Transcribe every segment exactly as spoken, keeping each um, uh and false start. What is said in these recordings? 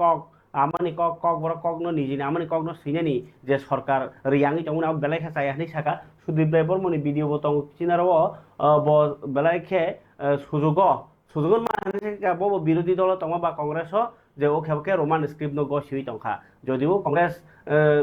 kok, amani kok, kokborok kokno nijini amani kokno swinani je sorkar riyangwi tongmani abo belai khe chaya hinwi saka. Sudip Rai Bormoni video bo tongo chinaro o, ah, bo belai khe, ah, sujugo, sujugo ma hinwi khe bo bo birodhi dolo tongma ba Congress o je o khe bo khe Roman script no gosiwi tongkha. Jodibo Congress, ah,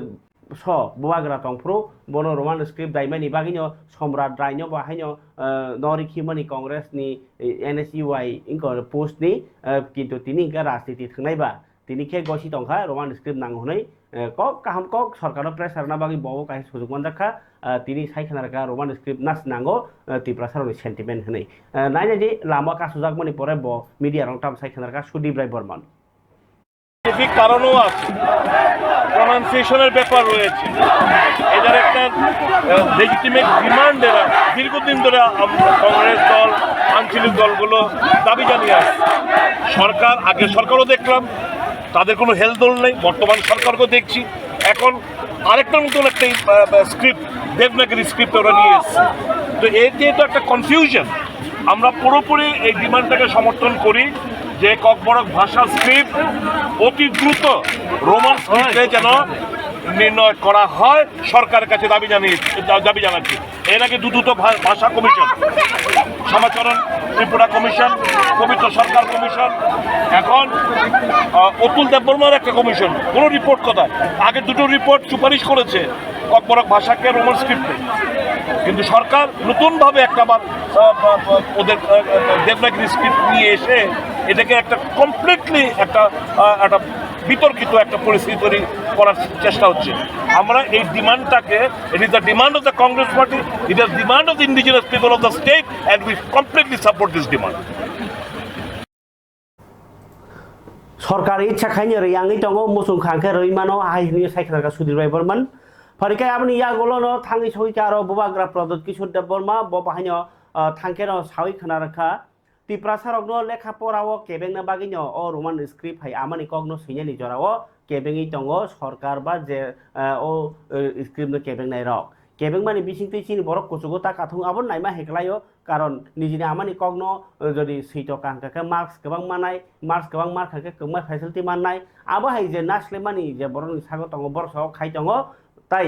so bubagra tongphuru bono Roman script daimani bagwino Somrat Raino bo haino, ah, no rikhimani Congress ni, eh, N S U I inko post ni, ah, kintu tini hwnkhe rajniti thwngnai ba. Tini khe gosi tongkha Roman script nango hwnwi, eh, kok kaham kok sorkarno pressure na bagwi bo kaisa sujuk manjakha, ah, tini sai khna rwkha Roman script nas nango, ah, Tiprasa rokni sentiment hwnwi. Ah, nai nai di lama kasujakmani pore bo media rok tam sai khna rwkha Sudip Rai Borman. Scientific কারণও আছে, প্রনাউন্সিয়েশনের ব্যাপার রয়েছে। এটার একটা, আহ, legitimate demand এরা দীর্ঘদিন ধরে আম-, কংগ্রেস দল, আঞ্চলিক দলগুলো দাবি জানিয়ে আসছে। সরকার, আগে সরকারও দেখলাম, তাদের কোনো হেলদোল নেই, বর্তমান সরকারকেও দেখছি। এখন আরেকটা নতুন একটা, আহ, স্ক্রিপ্ট, দেবনাগরী স্ক্রিপ্ট ওরা নিয়ে এসছে। তো এর যেহেতু একটা কনফিউশন, আমরা পুরোপুরি এই ডিমান্ডটাকে সমর্থন করি যে ককবরক ভাষা স্ক্রিপ্ট অতি দ্রুত রোমান স্ক্রিপ্টে যেন নির্ণয় করা হয়, সরকারের কাছে দাবি জানিয়ে, দা-, দাবি জানাচ্ছি। এর আগে দুটো ভা-, ভাষা কমিশন, সমাচরণ ত্রিপুরা কমিশন, পবিত্র সরকার কমিশন, এখন, আহ, অতুল দেববর্মার একটা কমিশন, কোনো রিপোর্ট কোথায়? আগে দুটো রিপোর্ট সুপারিশ করেছে ককবরক ভাষাকে রোমান স্ক্রিপ্টে, কিন্তু সরকার নতুনভাবে একটা আবার, আহ, আহ, আহ, ওদের, আহ, আহ, দেবনাগরী স্ক্রিপ্ট নিয়ে এসে এটাকে একটা কমপ্লিটলি একটা, আহ, একটা বিতর্কিত একটা পরিস্থিতি তৈরি করার চেষ্টা হচ্ছে। আমরা এই ডিমান্ডটাকে, it is the demand of the Congress Party, it is demand of the indigenous people of the state, and we completely support this demand. Sorkar icha khaini riyangwi tongo, muchung kha hwnkhe rwi mano, hai hwnwi sai khna rwkha Sudip Rai Borman. Phari khe aboni yagulono thangwi sogwi khe aro bubagra Pradyot Kishore Debbarma, bo bahaino, ah, thangkheno sawi khna rwkha. Tiprasa rokno lekha pora o kebengna bagwino o Roman script hai amani kokno swinani jorao kebengwi tongo sorkar ba je, ah, o, eh, script no kebengnai rok. Kebengmani bisingtwi chini borok kuchugo ta kathung abo naima heklaio. Karon nijini amani kokno, eh, jodi switok kaham kha khe marks kwbang manai, marks kwbang mar kha khe kwbangma facility mannai. Abo hai je naslemani je borokni sago tongo, borok sago khai tongo, tai,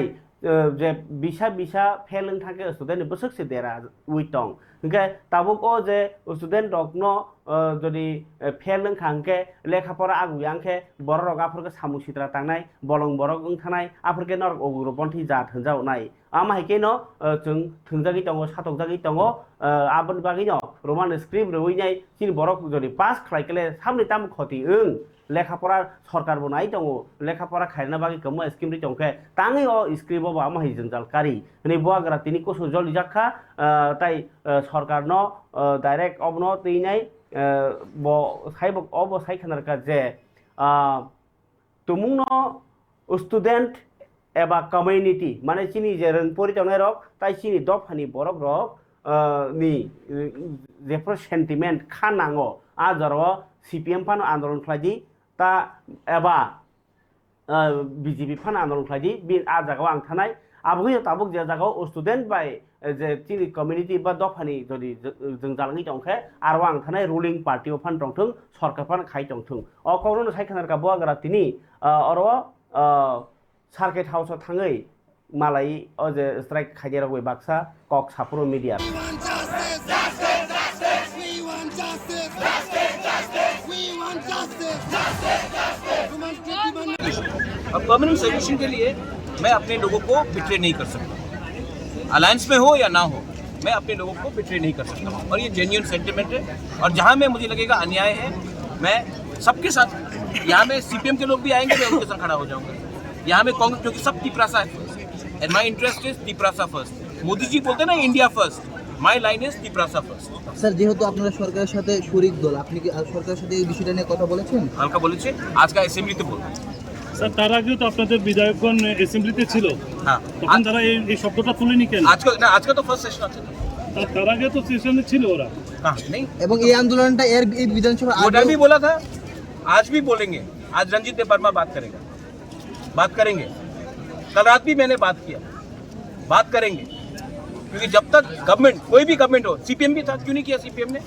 eh, je bisa bisa fail wng thang khe student ni bwswk se dera wi tong. Hwnkhe tabuk o je student rokno, eh, jodi, eh, fail wng kha hwnkhe lekha pora agwi yang khe borok rok aphuru khe samung sitra tangnai, bolong borok wng thanai, aphuru khe norok ugurupon thi jat hwnjago nai. Ama hai khe no, eh, chwng thwngjagwi tongo, satokjagwi tongo, eh, aboni bagwi no Roman script rwui nai chini borok jodi pass khlai khe le samni tamo khoti wng, lekha pora sorkar bo nai tongo, lekha pora khairna bagwi kwbangma scheme ri tong khe tangwi o script o bo ama hai jwngjal kari hwnwi bubagra tini kusu jolijak kha, eh, tai, eh, sorkar no, eh, direct obono twi nai, eh, bo sai bo, obo sai khna rwkha je, ah, tumungno student eba community, mane chini je rwng pori tongnai rok, tai chini dophani borok rok, ah, ni, eh, jephru sentiment kha nango, a jorao C P M phano andolon khlai di, ta eba, ah, B J P phano andolon khlai di, bi-, a jagao ang thanai, aboni tabuk je jagao student bai, eh, je chini community ba dophani jodi je-, jwngjal wngwi tong khe, aro ang thanai ruling party o phan tongthung, sorkar phan khai tongthung. O kokno sai khna rwkha bubagra tini, ah, oro, ah, circuit house o thangwi malai o je strike khaidi rok bai baksa kok saphuru media. We want justice! Justice! Justice! We want justice! Justice! Justice! We want justice! Justice! Justice! Human to human. अब permanent solution के लिए मैं अपने लोगों को बिट्रे नहीं कर सकता। अलायंस में हो या ना हो, मैं अपने लोगों को बिट्रे नहीं कर सकता हूँ। और ये जेन्युइन सेंटिमेंट है। और जहाँ में मुझे लगेगा अन्याय है, मैं सबके साथ, यहाँ में C P M के लोग भी आएंगे, मैं उनके साथ खड़ा हो जाऊंगा। यहाँ में कांग्रेस, क्योंकि सब तिपरासा है first। And my interest is Tiprasa first। मोदी जी बोलते हैं ना, India first, my line is Tiprasa first। Sir, যেহেতু আপনারা সরকারের সাথে শরিক দল, আপনি কি, আহ, সরকারের সাথে এই বিষয়টা নিয়ে কথা বলেছেন? কালকে বলেছি, আজকে অ্যাসেম্বলিতে বলবো। স্যার, তার আগেও তো আপনাদের বিধায়কগণ অ্যাসেম্বলিতে ছিল। হ্যাঁ। তখন আ- তারা এই, এই শব্দটা তুলেনি কেন? আজকে, না, আজকে তো ফার্স্ট সেশন আছে। তার, তার আগে তো সেশনে ছিল ওরা। कहाँ? नहीं। এবং এই আন্দোলনটা এর, এই বিধানসভা वो टाइम আগেও भी बोला था, आज भी बोलेंगे। आज रंजीत देव वर्मा बात करेगा, बात करेंगे। कल रात भी मैंने बात किया, बात करेंगे। क्योंकि जब तक गवर्नमेंट, कोई भी गवर्नमेंट हो, सीपीएम भी था, क्यों नहीं किया सीपीएम ने?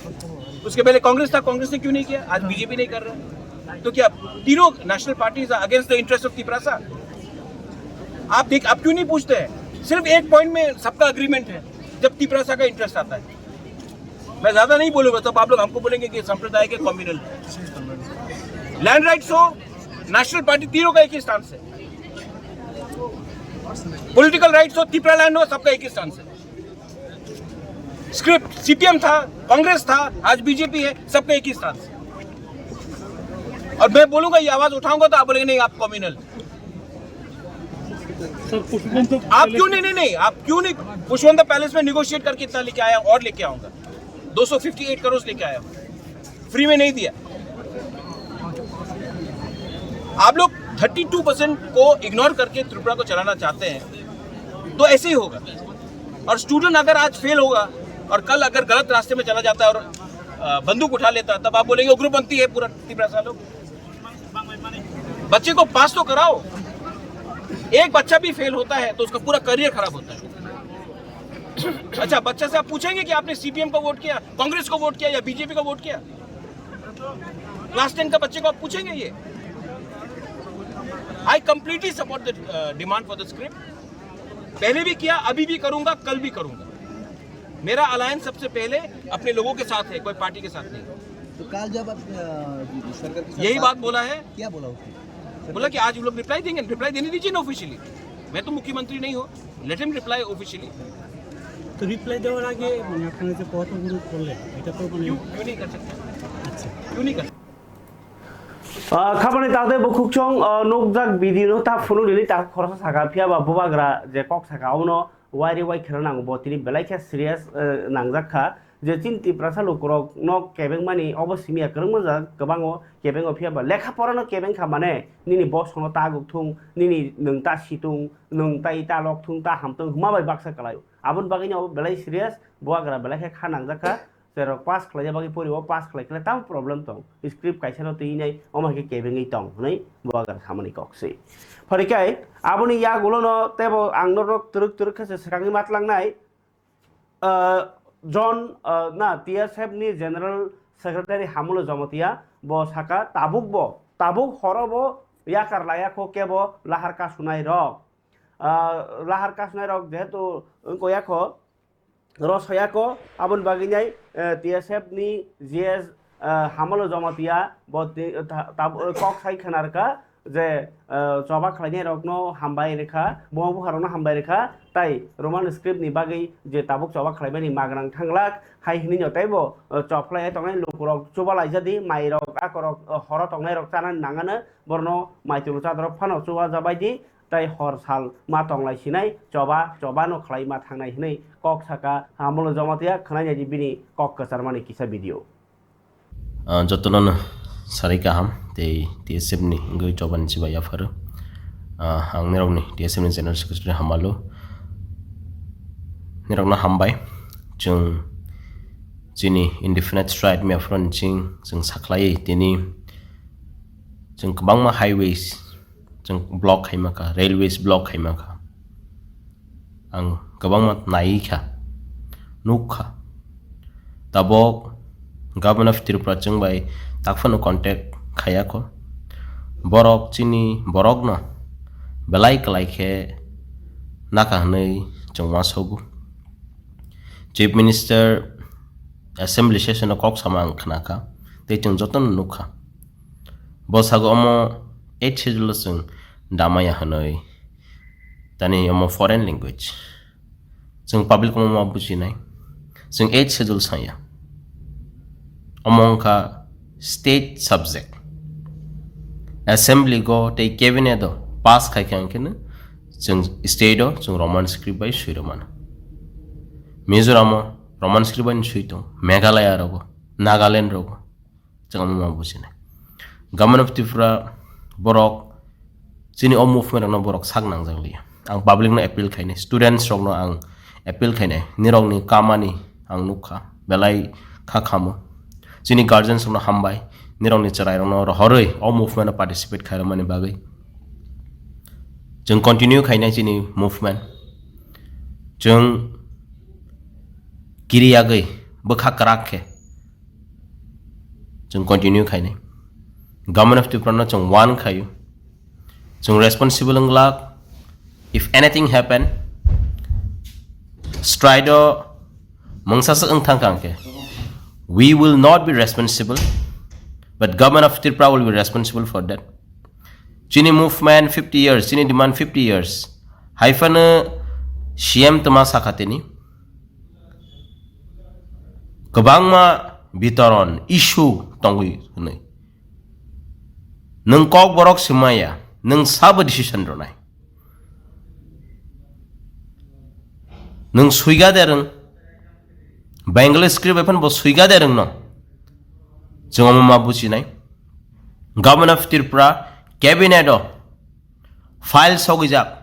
उसके पहले कांग्रेस था, कांग्रेस ने क्यों नहीं किया? आज बीजेपी नहीं कर रहा है। तो क्या तीनों national parties against the interest of Tiprasa? आप देख, आप क्यों नहीं पूछते हैं? सिर्फ एक पॉइंट में सबका अग्रीमेंट है, जब तिपरासा का इंटरेस्ट आता है। मैं ज्यादा नहीं बोलूंगा, तब आप लोग हमको बोलेंगे कि सांप्रदायिक है, कम्युनल। लैंड राइट्स हो, नेशनल पार्टी, तीनों का एक ही स्टांस है। पॉलिटिकल राइट्स हो, तिपरा लैंड हो, सबका एक ही स्टांस है। स्क्रिप्ट सीपीएम था, कांग्रेस था, आज बीजेपी है, सबका एक ही स्टांस। और मैं बोलूंगा, ये आवाज उठाऊंगा तो आप बोलेंगे, "नहीं, आप कम्युनल।" सर, पुष्पवंत आप क्यों नहीं, नहीं, नहीं, आप क्यों नहीं? पुष्पवंत पैलेस में निगोशिएट करके इतना लेके आया और लेके आऊंगा, दो सौ फिफ्टी एट करोड़ लेके आया हूं, फ्री में नहीं दिया। आप लोग थर्टी टू परसेंट को इग्नोर करके त्रिपुरा को चलाना चाहते हैं, तो ऐसे ही होगा। और स्टूडेंट अगर आज फेल होगा और कल अगर गलत रास्ते में चला जाता है और अ, बंदूक उठा लेता है, तब आप बोलेंगे, "उग्रपंथी है पूरा तिपरासा लोग।" बच्चे को पास तो कराओ। एक बच्चा भी फेल होता है तो उसका पूरा करियर खराब होता है। अच्छा, बच्चा से आप पूछेंगे कि आपने सीपीएम को वोट किया, कांग्रेस को वोट किया या बीजेपी को वोट किया? क्लास टेन का बच्चे को आप पूछेंगे ये? I completely support the demand for the script। पहले भी किया, अभी भी करूंगा, कल भी करूंगा। मेरा अलायंस सबसे पहले अपने लोगों के साथ है, कोई पार्टी के साथ नहीं। तो काल जब आप अ, सरकार के साथ यही बात बात बोला है। क्या बोला उसने? बोला कि आज वो लोग रिप्लाई देंगे, रिप्लाई देने दीजिए ना ऑफिशियली। मैं तो मुख्यमंत्री नहीं हूँ, let him reply officially। তো রিপ্লাই দেওয়ার আগে মানে আপনারা যে পথ অবরোধ করলেন, এটা তো মানে क्यों क्यों नहीं कर सकते? আচ্ছা। क्यों नहीं कर सकते? Ah, khabani takte bukhuksong, ah, nukjak video no ta phunuk nini ta khoroksa saka phiya ba bubagra je kok saka abono wairi wai khera nango bo tini belai khe serious, eh, nangjak kha je chini Tiprasa lukurok no kebengmani obo simi ya kwrwngma jat kwbango kebengo phiya ba lekha pora no kebeng kha mane nini bosong no ta guk thung nini nwng ta si thung nwng ta i ta lok thung ta ham thung hwnma bai baksa kwlai aboni bagwi no obo belai serious bubagra belai khe kha nangjak kha. Cherok pass khlaina bagwi pori o pass khlai khlai tamo problem tong script kaisa no twi nai omo hai khe kebengwi tong hwnwi bubagra samani kok se pharikhai aboni yagulo no tebo ang norok twrwk twrwk khe se swkangwi matlangnai. Ah, John, ah, na T S F ni general secretary Hamulo Jamatia bo saka tabuk bo tabuk horo bo yakar laya kho kebo lahar kasunai rok. Ah, lahar kasunai rok jehetu wngko yakho ro soyako aboni bagwi nai, eh, T S F ni G S, eh, Hamalo Jamatia bo ti- ta- tab- kok sai khwnarkha je, eh, choba khlainai rokno hambai rwkha bo bupha rokno hambai rwkha tai Roman script ni bagwi je tabuk choba khlaimani magrang thanglak hai hinwi no teibo, eh, chop khlai tongnai lukurok chuba laijadi mai rok akorok, eh, horo tongnai rok chana nangano borno mai tulu chadorok phano chuba jabaidi tai hor sal ma tonglai sinai choba choba no khlai ma thangnai hinwi kok saka Hamolo Jamatia khwnai nai di bini kok kwcharmani kisa video. Ah, jotono no sarai kaham tei T S F ni wngwi chobani chibai yapharo. Ah, ang nirokni T S F ni general secretary Hamalo nirokno hambai. Chwng chini indefinite strike mia phoro ni ching chwng sakhlai tini chwng kwbangma highways chwng block khaima kha, railways block khaima kha. Ang kwbangma nai kha, nuk kha. Tabok Government of Tripura chwng bai tak phano contact khaiya kho. Borok chini borokno belai kwlai khe naka hwnwi chwng uansogo. Chief Minister assembly session o kok sama ang khna kha, tei chwng jotono nuk kha. Bo sago omo eight schedule o chwng damaya hwnwi, tani omo foreign language. Chwng public omo ma bujinai. Chwng eight schedule saya. Omo wngkha state subject. Assembly go tei cabinet o pass khai khe ang kheno chwng state o chwng Roman script bai swi rwmano. Mizoram o Roman script bai swi tong, Meghalaya rogo, Nagaland rogo. Chwng omo ma bujinai. Government of Tripura borok chini o movement rokno borok sak nangjak liya. Ang public no appeal khainai, students rokno ang appeal khainai, nirokni kamani ang nukha, belai kha khamo. Chini guardians rokno hambai, nirokni chwrai rokno rohorwi o movement o participate khairokmani bagwi. Chwng continue khainai chini movement. Chwng kiri yagwi bwkha kwrak khe chwng continue khainai. Government of Tripura no chwng warn khaio. Chwng responsible wng glak. If anything happen, strike o mungsa swk wng thang kha hwnkhe, we will not be responsible, but Government of Tripura will be responsible for that. Chini movement fifty years, chini demand fifty years. Haiphano C M tama sakha tini. Kwbangma bitoron issue tongwi hwnwi. Nwng kokborok swmaya, nwng sabo decision rwnai. Nwng swiga de rwng, Bengali script bai phano bo swiga de rwngno. Chwng omo ma bujinai. Government of Tripura cabinet o file sogwijak.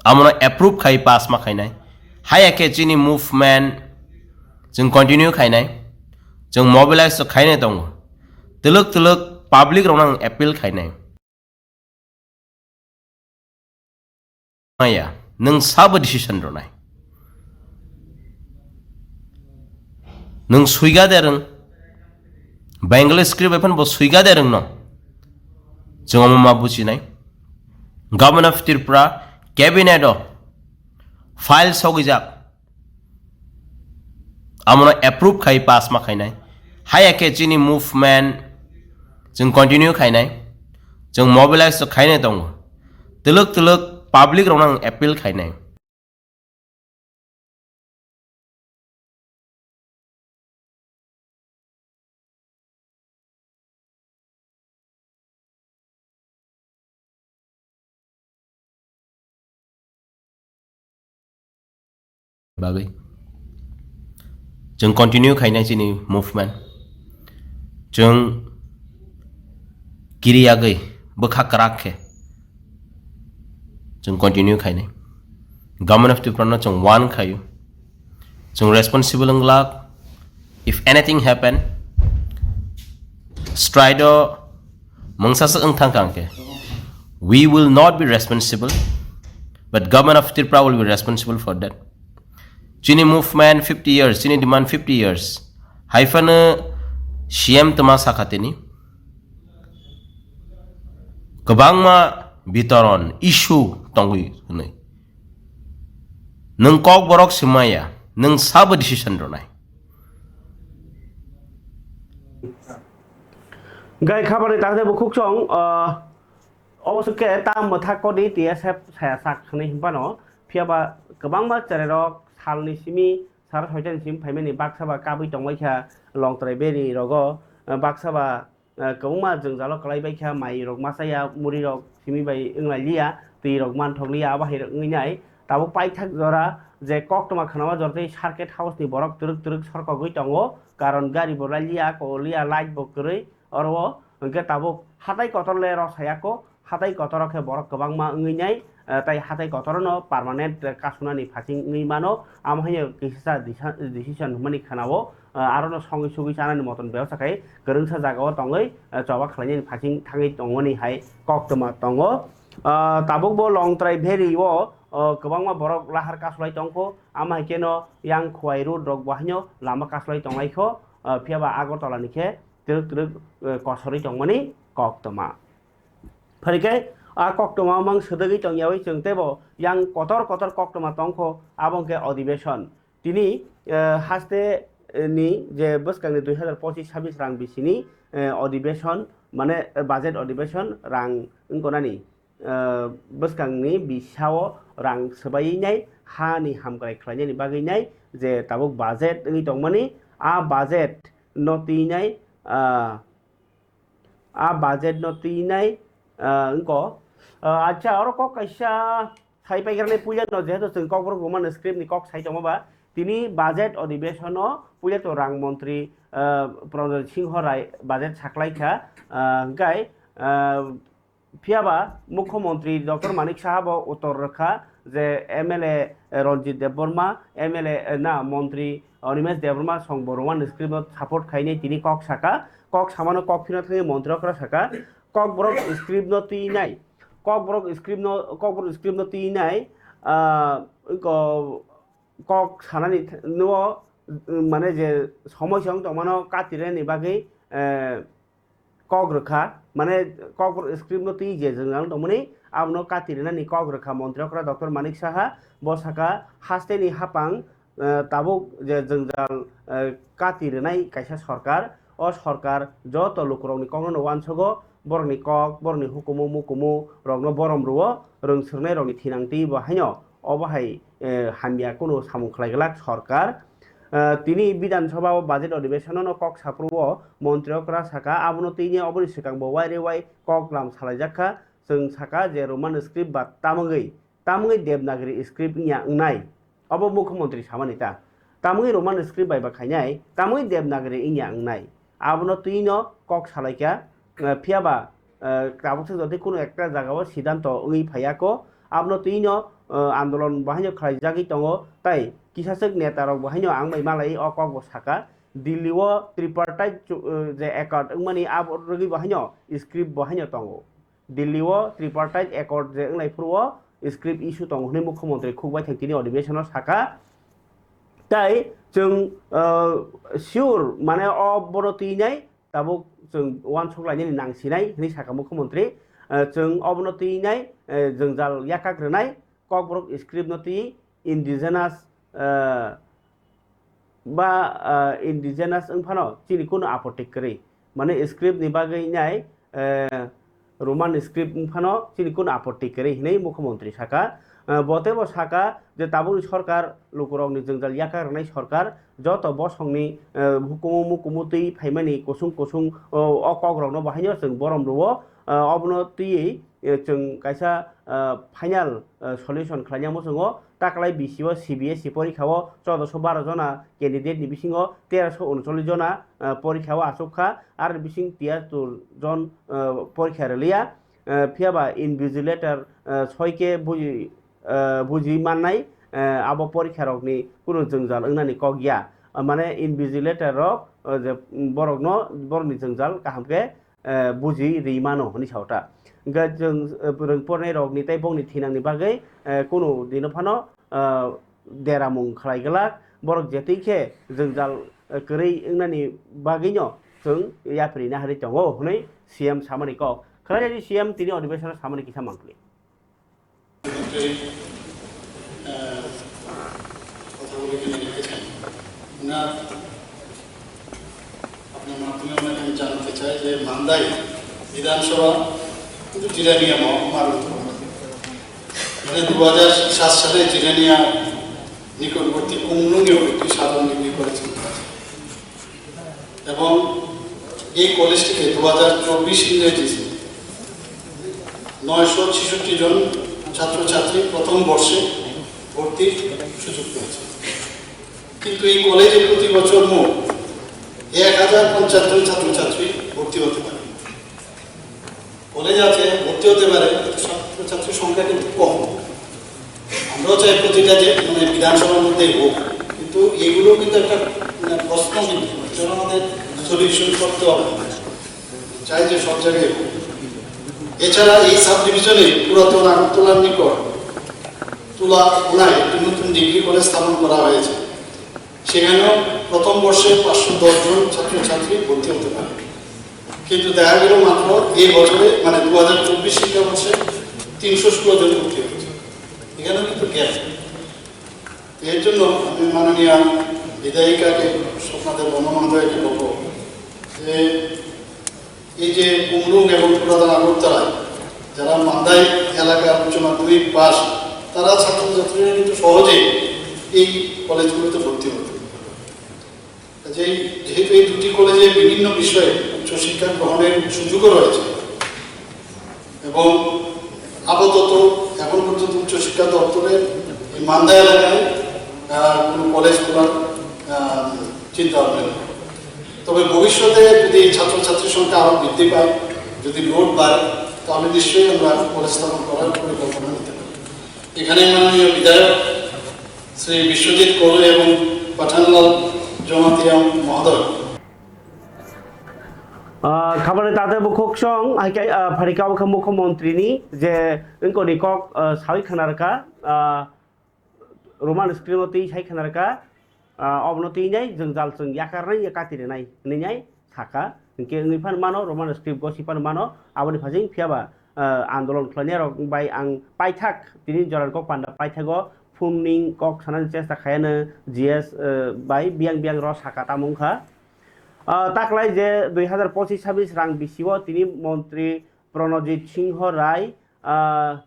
Amono approve khai pass ma khainai. Haya khe chini movement chwng continue khainai. Chwng mobilize to khainai tongo. Twlwk twlwk public rokno ang appeal khainai. Maya, nwng sabo decision rwnai. Nwng swiga de rwng, Bengali script bai phano bo swiga de rwngno. Chwng omo ma bujinai. Government of Tripura cabinet o file sogwijak. Amono approve khai pass ma khainai. Haya khe chini movement chwng continue khainai. Chwng mobilize to khainai tongo. Twlwk twlwk public rokno ang appeal khainai. Bagwi. Chwng continue khainai chini movement. Chwng kiri yagwi bwkha kwrak khe chwng continue khainai. Government of Tripura no chwng warn khaio. Chwng responsible wng glak. If anything happen, strike o mungsa swk wng thang kha hwnkhe, we will not be responsible, but Government of Tripura will be responsible for that. Chini movement fifty years, chini demand fifty years. Haiphano C M tama sakha tini. Kwbangma bitoron issue tongwi hwnwi. Nwng kokborok swmaya, nwng sabo decision rwnai. Gai khabani takte bukhuk chong, ah, obo swk khe ta mwthak kodi T S F saya sak hwnwi hwnphano, phiyaba kwbangma cherairok salni simi sara soitani simi phaimani baksa ba kabwi tongbaikha Longtrai beri rogo, ah, baksa ba, ah, kwbangma jwngjalo kwlaibaikha, mairok machaya, murirok simi bai wnglailiya, twirok manthokliya, abo hairok wngwi nai. Tabuk paithak jora je koktwma khwnama jora tei circuit house ni borok twrwk twrwk sorkogwi tongo, karon gari bo lailiya, koliya, light bo kwrwi, oro o hwnkhe tabuk hatai kotor le rw sayako, hatai kotoro khe borok kwbangma wngwi nai, eh, tai hatai kotorono permanent, eh, kasunani phasing wngwi mano, amo haino kisa disa-, decision hwnmani khwnao, eh, arono songwi sugwi chanani moton bebaksa khai kwrwngsa jagao tongwi, eh, choba khlainani phasing thangwi tongmani hai koktwma tongo. Ah, tabukbo Longtrai Valley o, oh, kwbangma borok lahar kasulai tongkho, amo hai kheno yang Khowai road rok bo haino lama kasulai tonglaikho, ah, phiyaba Agartala ni khe twrwk twrwk, eh, kosorwi tongmani koktwma. Phai khe a koktwma mang swdagwi tongyawi chwng teibo yang kotor kotor koktwma tongkho, abo hwnkhe odibeshon. Tini, eh, haste, eh, ni je bwskangni dui hazar pochis sabis rang bisini, eh, odibeshon, mane, eh, budget odibeshon rang wngkonani, eh, bwskangni bisao rang swbaiwi nai, hani hamkrai khlainani bagwi nai, je tabuk budget wngwi tongmani, a budget no twi nai, ah, a budget no twi nai, ah, wngko. Ah, acha, oro kok kaisa sai paikrani puila no, jehetu chwng Kokborok Roman script ni kok sai tongma ba, tini budget odibeshon o puila to rang montri, ah, Pranjot Singho Rai budget saklai kha, ah, hwnkhe, ah, phiyaba Mukhyamantri Doctor Manik Saha bo uttor rwkha je M L A Ranjit Debbarma, M L A, na, montri Animesh Debbarma song bo Roman script no support khainai tini kok saka, kok samano kok phino thangwi montri okra saka, Kokborok script no twi nai, Kokborok script no, Kokborok script no twi nai, ah, ko-, kok sanani th-, no, mane je somoi se wng tongmano katirani bagwi, eh, kok rwkha, mane kok script no twi je jwngjal tongmani abono kati rwnani kok rwkha Montri okra Doctor Manik Saha. Bo saka hasteni hapang, eh, tabuk je jwngjal, eh, kati rwnai kaisa sorkar, o sorkar joto lukurokni kokno no uansogo, borokni kok, borokni hukumu mukumu rokno borom rwo, rwng swrwngnairokni thinang twi bo haino obo hai, eh, hamya kunu samung khlai glak sorkar. Eh, tini Bidhan Sabha o budget odhibeshon no kok saphuru o Montri okra saka, abono twi ni oboni swkang bo wai re wai kok lam salaijak kha. Chwng saka je Roman script ba tamungwi, tamungwi Devanagari script wngya wngnai. Obo Mukhyamantri samani ta. Tamungwi Roman script bai ba khainai, tamungwi Devanagari wngya wngnai. Abono twi no kok salaikha, eh, phiya ba, eh, tabuk se jodi kuno ekta jaga o siddhanto wngwi phaiya ko, abono twi no, eh, andolon bo haino khlaijagwi tongo, tai kisaswk neta rok bo haino ang bai malai o kok bo saka, Delhi o tripartite chu-, eh, je accord wngmani abo rwgwi bo haino script bo haino tongo. Delhi o tripartite accord je wnglai phuru o script issue tongo hwnwi Mukhyamantri khukbai thang tini odhibeshon o saka. Tai chwng, eh, sure mane o bono twi nai tabuk chwng uansuk lainani nang sinai hwnwi saka Mukhyamantri. Eh, chwng obono twi nai, eh, jwngjal yakak rwnai, Kokborok script no twi indigenous, eh, ba, ah, indigenous wng phano chini kunu apotti kwrwi. Mane script ni bagwi nai, eh, Roman script wng phano chini kunu apotti kwrwi hinwi Mukhyamantri saka. Ah, bo teibo saka je tabukni sorkar lukurokni jwngjal yakar rwnai sorkar joto bosongni, eh, hukumu mukumu twi phaimani kusung kusung o, o kokrokno bo haino chwng borom rwo. Ah, obono twiwi eh, chwng kaisa, ah, final, ah, solution khlaina muchungo. Taklai B C o C B S E porikha o choudoso baro jona candidate ni bisingo terosho uncholish jona, ah, porikha o achuk kha, aroni bising tiyar tur jon, ah, porikha rwliya. Ah, phiya ba invigilator, ah, soi khe buji, ah, buji mannai, ah, abo porikha rokni kunu jwngjal wngnani kok ya. Ah, mane invigilator rok, ah, je, mm, borokno, borokni jwngjal kaham khe eh, buji ri mano hwnwi sao ta. Hwnkhe chwng, eh, rwng pornai rokni tei bongni thinangni bagwi, eh, kunu dino phano, eh, deramung khlai glak. Borok je twi khe jwngjal, eh, kwrwi wngnani bagwino chwng yapri naharwi tongo hwnwi C M samani kok. Khwlainani C M tini odhibeshonno samani kisa mangpli. মন্ত্রী, আহ, কথা বলে এখানে রেখেছেন। ওনার, আপনার মাধ্যমে ওনাকে আমি জানাতে চাই যে মান্দাই বিধানসভা কিন্তু জিরানিয়া মহকুমার অন্তর্গত। মানে দু হাজার সাত সালে জিরানিয়া নিকটবর্তী কুমলুঙেও একটি সাধারণ ডিগ্রি কলেজ খোলা হয়েছে। এবং এই কলেজটিতে দু হাজার চব্বিশ ইংরেজিতে নয়শো ছেষট্টি জন ছাত্রছাত্রী প্রথম বর্ষে ভর্তির সুযোগ পেয়েছে। কিন্তু এই কলেজে প্রতি বছর মোট এক হাজার পঞ্চাশ জন ছাত্রছাত্রী ভর্তি হতে পারে। কলেজ আছে, ভর্তি হতে পারে, কিন্তু ছাত্রছাত্রীর সংখ্যা কিন্তু কম। আমরাও চাই প্রতিটা যে, মানে, বিধানসভার মধ্যেই হোক, কিন্তু এগুলো কিন্তু একটা, মানে, প্রশ্ন, কিন্তু এটার আমাদের সলিউশন করতে হবে, চাই যে সব জায়গায় হোক। এছাড়া এই সাব ডিভিশনে পুরাতন আগরতলার নিকট তুলা কোনায় একটি নতুন ডিগ্রি কলেজ স্থাপন করা হয়েছে। সেখানেও প্রথম বর্ষে পাঁচশো দশ জন ছাত্রছাত্রী ভর্তি হতে পারে, কিন্তু দেখা গেল মাত্র এই বছরে, মানে, দু হাজার চব্বিশ শিক্ষাবর্ষে তিনশো ষোলো জন ভর্তি হয়েছে। এখানেও কিন্তু গ্যাপ। এর জন্য আমি মাননীয় বিধায়িকাকে, স্বপ্নাদেব বন্দ্যোপাধ্যায়কে বলবো যে এই যে কুমলুং এবং পুরাতন আগরতলায় যারা মান্দাই এলাকার উচ্চ মাধ্যমিক পাস, তারা ছাত্রছাত্রীরা কিন্তু সহজেই এই কলেজগুলোতে ভর্তি হতো। কাজেই যেহেতু এই দুটি কলেজে বিভিন্ন বিষয়ে উচ্চশিক্ষা গ্রহণের সুযোগও রয়েছে এবং আপাতত এখন পর্যন্ত উচ্চশিক্ষা দপ্তরের এই মান্দা এলাকায়, আহ, কোনো কলেজ খোলার, আহ, চিন্তা ভাবনা নেই। তবে ভবিষ্যতে যদি এই ছাত্রছাত্রীর সংখ্যা আরও বৃদ্ধি পায়, যদি লোড বাড়ে, তাহলে নিশ্চয়ই আমরা কলেজ স্থাপন করার পরিকল্পনা নিতে পারি। এখানে মাননীয় বিধায়ক শ্রী বিশ্বজিৎ করুই এবং পাঠানলাল জমাতিয়া মহোদয়। Ah, khabani tate bukhuk song, hai khe, ah, pharikha o khe mukhyamantri ni je wngkoni kok, ah, sawi khna rwkha, ah, Roman script o twi sai khna rwkha, ah, obono twi nai jwngjal chwng yakarnai ya kati rwnai hwnwi nai sakha. Hinkhe wngwi phano mano, Roman script gosi phano mano, aboni phasing phiyaba, ah, andolon khlainai rok bai ang paithak tini Jorani kok panda paithago phone ning kok sanani chesta khayano G S, ah, bai biyang biyang ro saka tamo wngkha. Ah, taklai je dui hazar pochis sabis rang bisio tini montri Pranajit Singho Rai, ah,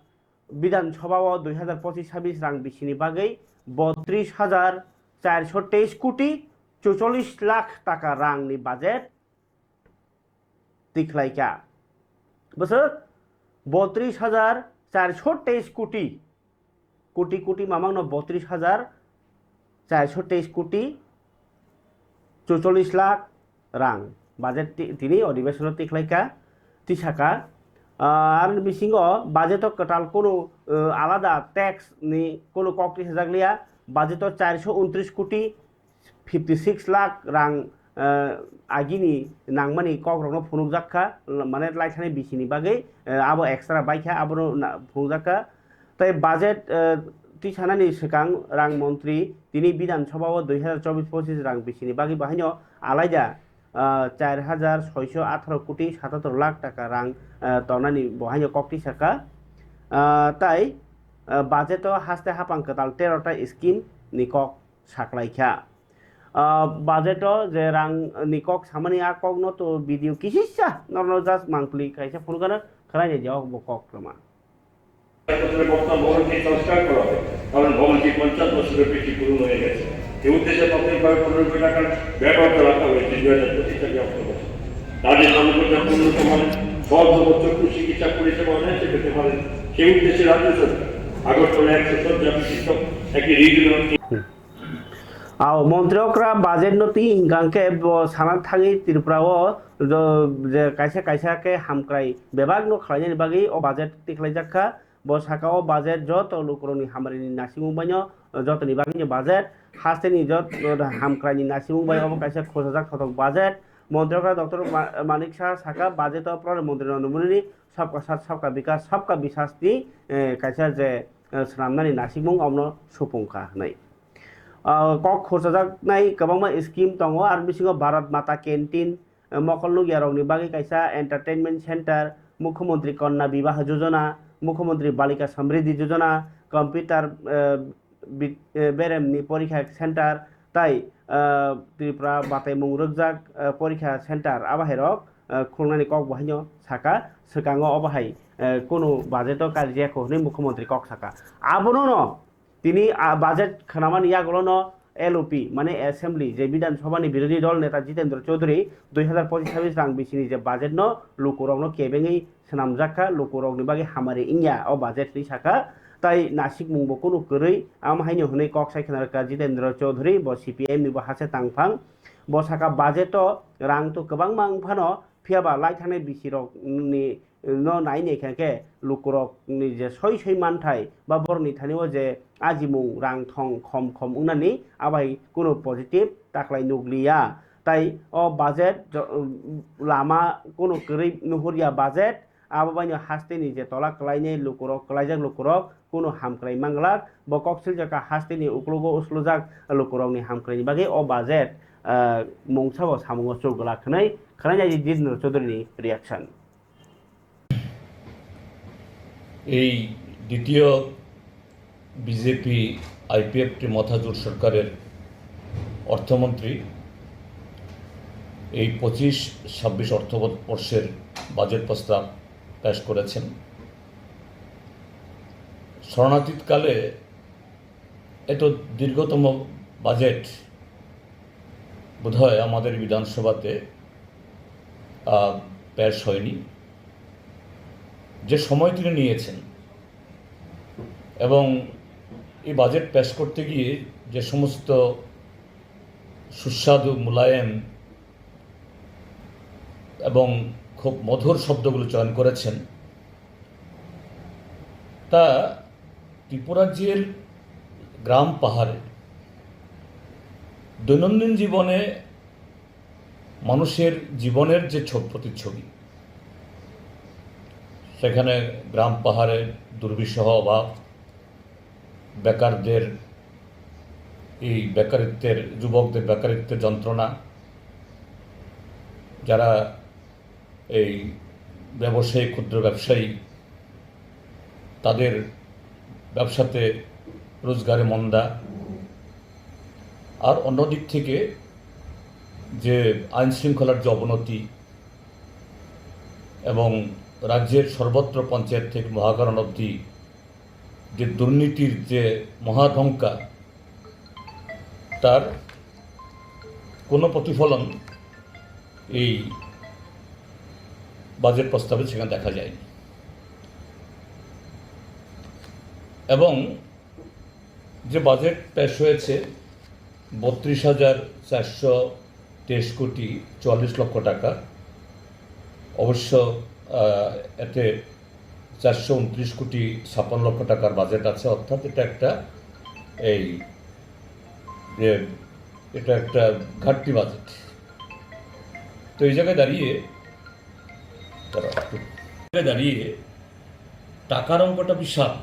Bidhan Sabha o dui hazar pochis sabis rang bisini bagwi botris hajar charso teis koti chuchollis lakh taka rangni budget tikhlaikha. Bwswk botris hajar charso teis koti, koti koti mamangno botris hajar charso teis koti chuchollis lakh rang budget ti-, tini odhibesono tikhlaikha, tisaka. Ah, aroni bisingo budget o kwtal kunu, ah, alada tax ni kunu kok tisajak liya, budget o charso untris koti fifty six lakh rang, ah, agini nangmani kok rokno phunukjak kha, mane laithani bisini bagwi, ah, abo extra bai kha, abono na-, phunukjak kha. Tai budget, eh, tisanani swkang rang montri tini Bidhan Sabha o dui hazar chobis pochis rang bisini bagwi bahaino alaida, ah, char hajar soiso atharo koti satator lakh taka rang, eh, tonani bahaino kok tisaka. Ah, tai, ah, budget o haste hapang kwtal tero ta scheme ni kok saklaikha. Ah, budget o je rang ni kok samani a kok no to video kisisa norno just mangpli kaisa phunukana khwlainai je o bo kok rwma. একত্রে বর্তমান ভবনটি সংস্কার করা হবে, কারণ ভবনটি পঞ্চাশ বছরের বেশি পুরনো হয়ে গেছে। এই উদ্দেশ্যে প্রাথমিকভাবে পনেরো কোটি টাকার ব্যয় বরাদ্দ রাখা হয়েছে দুই হাজার পঁচিশ সালে অক্টোবর। রাজ্যের জনপ্রিয় উন্নত মানের সহজলভ্য চক্ষু চিকিৎসা পরিষেবা অনায়াসে পেতে পারেন। সেই উদ্দেশ্যে রাজ্য সরকার আগরতলা একশো শয্যা বিশিষ্ট একটি regional Ao montri okra budget no twi hwnkha khe bo sana thangwi Tripura o jo-, je kaisa kaisa khe hamkrai bebak no khlainani bagwi o budget tikhlaijak kha. Bo saka o budget joto lukurokni hamkrai ni naisingmung baino jotoni bagwi no budget, haste ni jot-, hamkrai ni naisingmung bai obo kaisa khosajak thothok budget. Montri okra Doctor Ma-, Manik Saha saka budget o Pradhan Mantri Narendra Modi ni sabka sath, sabka bikas, sabka biswas ni, eh, kaisa je, eh, swnamnani naisingmung omono supung kha hwnwi. Ah, kok khurchajaknai kwbangma scheme tongo, ar bisingo Bharat Mata Canteen, eh, mokol nukya rokni bagwi kaisa entertainment center, Mukhyamantri Kanna Bibah Yojana, Mukhyamantri Balika Samriddhi Yojana, computer, eh, bit-, eh, beremni porikha center, tai, eh, Tripura bataimung rwkjak, eh, porikha center, abo hai rok, eh, khulnani kok bo haino saka, swkango obo hai, eh, kunu budget o karijakho hwnwi Mukhyamantri kok saka. Abono no Tini a budget khwnamani yagulono L O P, mane Assembly, je Bidhan Sabhani birodhi dol neta Jitendra Chaudhary dui hazar pochis sabis rang bisini je budget no lukurokno kebengwi swnamjak kha, lukurokni bagwi hamari wngya o budget hinwi sakha. Tai nasikmung bo kunu kwrwi, am haino hwnwi kok sai khna rwkha Jitendra Chaudhary, bo C P I M ni bo hase tangphang. Bo sakha budget o rang to kwbangma wng phano, phiya ba lai thangnai bisirokni no nai nai kha khe lukurokni je soi soi manthai ba borokni thani o je ajimung rang thong khom khom wngnani abai kunu positive taklai nukliya. Tai o budget jo-, lama kunu kwrwi nuhurya budget, abo baino hasteni je tola kwlainai lukurok, kwlaijak lukurok kunu hamkrai manglak. Bo kok siljak kha hasteni uklogo uslujak lukurokni hamkraini bagwi o budget, ah, mungsa bo samungo chuk glak hwnwi khwlainai Jitendra Chaudhary ni reaction. এই দ্বিতীয় BJP IPFT মথাজোট সরকারের অর্থমন্ত্রী এই পঁচিশ ছাব্বিশ অর্থবর্ষের বাজেট প্রস্তাব পেশ করেছেন। স্মরণাতীতকালে এত দীর্ঘতম বাজেট বোধহয় আমাদের বিধানসভাতে, আহ, পেশ হয়নি। যে সময় তিনি নিয়েছেন এবং এই বাজেট পেশ করতে গিয়ে যে সমস্ত সুস্বাদু, মোলায়েম এবং খুব মধুর শব্দগুলো চয়ন করেছেন, তা ত্রিপুরাজ্যের গ্রাম পাহাড়ে দৈনন্দিন জীবনে মানুষের জীবনের যে ছ-, প্রতিচ্ছবি, সেখানে গ্রাম পাহাড়ের দুর্বিষহ অভাব, বেকারদের এই বেকারিত্বের, যুবকদের বেকারিত্বের যন্ত্রণা, যারা এই ব্যবসায়ী, ক্ষুদ্র ব্যবসায়ী, তাদের ব্যবসাতে রোজগারে মন্দা। আর অন্যদিক থেকে যে আইন শৃঙ্খলার যে অবনতি এবং রাজ্যের সর্বত্র পঞ্চায়েত থেকে মহাকরণ অবধি যে দুর্নীতির যে মহাঢঙ্কা, তার কোনো প্রতিফলন এই বাজেট প্রস্তাবে সেখানে দেখা যায়নি। এবং যে বাজেট পেশ হয়েছে, বত্রিশ হাজার চারশো তেইশ কোটি চুয়াল্লিশ লক্ষ টাকা। অবশ্য, আহ, এতে চারশো ঊনত্রিশ কোটি ছাপ্পান্ন লক্ষ টাকার বাজেট আছে, অর্থাৎ এটা একটা, এই যে, এটা একটা ঘাটতি বাজেট। তো এই জায়গায় দাঁড়িয়ে, দাঁড়াও, একটু, এই জায়গায় দাঁড়িয়ে টাকার অঙ্কটা বিশাল,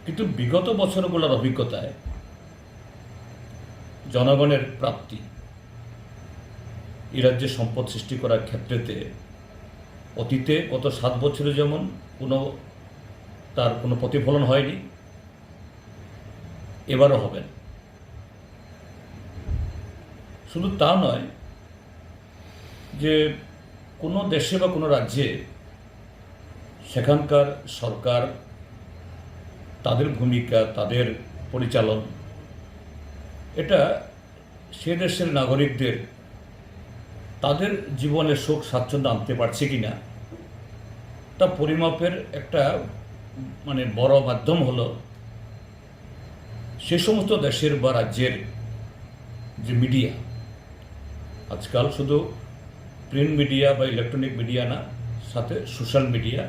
কিন্তু বিগত বছরগুলোর অভিজ্ঞতায় জনগণের প্রাপ্তি, এই রাজ্যে সম্পদ সৃষ্টি করার ক্ষেত্রেতে অতীতে গত সাত বছরে যেমন কোনো, তার কোনো প্রতিফলন হয়নি, এবারও হবে না। শুধু তা নয়, যে কোনো দেশে বা কোনো রাজ্যে সেখানকার সরকার, তাদের ভূমিকা, তাদের পরিচালন, এটা সে দেশের নাগরিকদের তাদের জীবনে সুখ স্বাচ্ছন্দ্য আনতে পারছে কিনা, তা পরিমাপের একটা, মানে, বড় মাধ্যম হলো সে সমস্ত দেশের বা রাজ্যের যে মিডিয়া, আজকাল শুধু প্রিন্ট মিডিয়া বা ইলেকট্রনিক মিডিয়া না, সাথে সোশ্যাল মিডিয়া।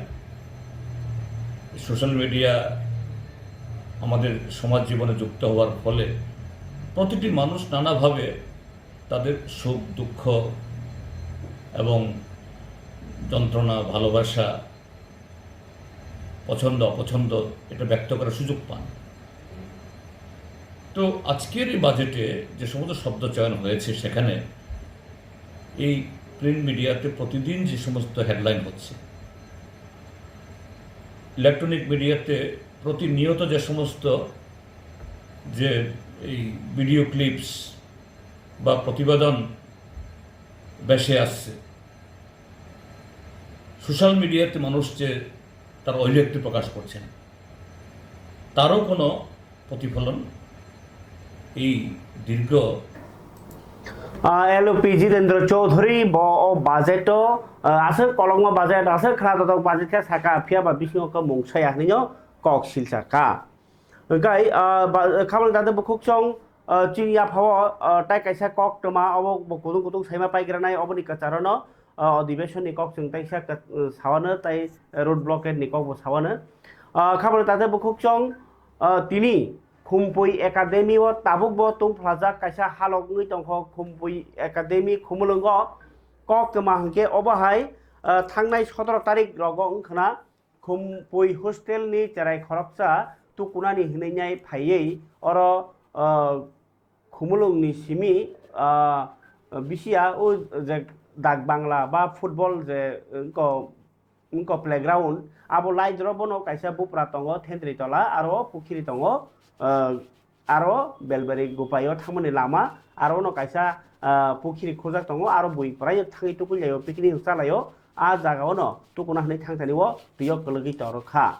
সোশ্যাল মিডিয়া আমাদের সমাজ জীবনে যুক্ত হওয়ার ফলে প্রতিটি মানুষ নানাভাবে তাদের সুখ দুঃখ এবং যন্ত্রণা, ভালোবাসা, পছন্দ অপছন্দ, এটা ব্যক্ত করার সুযোগ পান। তো আজকের এই বাজেটে যে সমস্ত শব্দ চয়ন হয়েছে, সেখানে এই প্রিন্ট মিডিয়াতে প্রতিদিন যে সমস্ত হেডলাইন হচ্ছে, ইলেকট্রনিক মিডিয়াতে প্রতিনিয়ত যে সমস্ত, যে এই ভিডিও ক্লিপস বা প্রতিবেদন ভেসে আসছে, সোশ্যাল মিডিয়াতে মানুষ যে তার অভিব্যক্তি প্রকাশ করছেন, তারও কোনো প্রতিফলন এই দীর্ঘ, ah, L P Jitendra Chaudhary bo o budget o, ah, aswk kolokma budget, aswk khwnajatok budget khe saka, phiya ba bisingo khe mung saya hinwi no kok silsa kha. Hwnkhe, ah, ba-, khabangni tate bukhuk chwng, ah, chini yaphao, ah, tai kaisa kok twma, obo bo kutung kutung saima paigranai, oboni kwcharo no, ah, odhibeshon ni kok chwng taisa kwt-, sawano tai road blockade ni kok bo sawano. Ah, khabangni tate bukhuk chwng, ah, tini Khumpui Academy o tabuk bo tungphlajak kaisa halok wngwi tongkho, Khumpui Academy Khumulwngo kok twma hwnkhe obo hai, ah, thangnai sotoro tarik rogo wngkhwna, Khumpui hostel ni cherai khoroksa tukunani hinwi nai phaiwi oro, ah, Khumulwng ni simi, ah, bisiya o je dak bangla ba football je wngko, wngko playground, abo light rok bono kaisa bupra tongo, thentwrwi tola, aro pukhiri tongo, ah, aro Belbari Gupai o thangmani lama, aro no kaisa, ah, pukhiri khujak tongo, aro bui prai thangwi tukuilai o, picnic chalaio, a jaga o no tukuna hinwi thangthani o twi o kwlwgwi torok kha.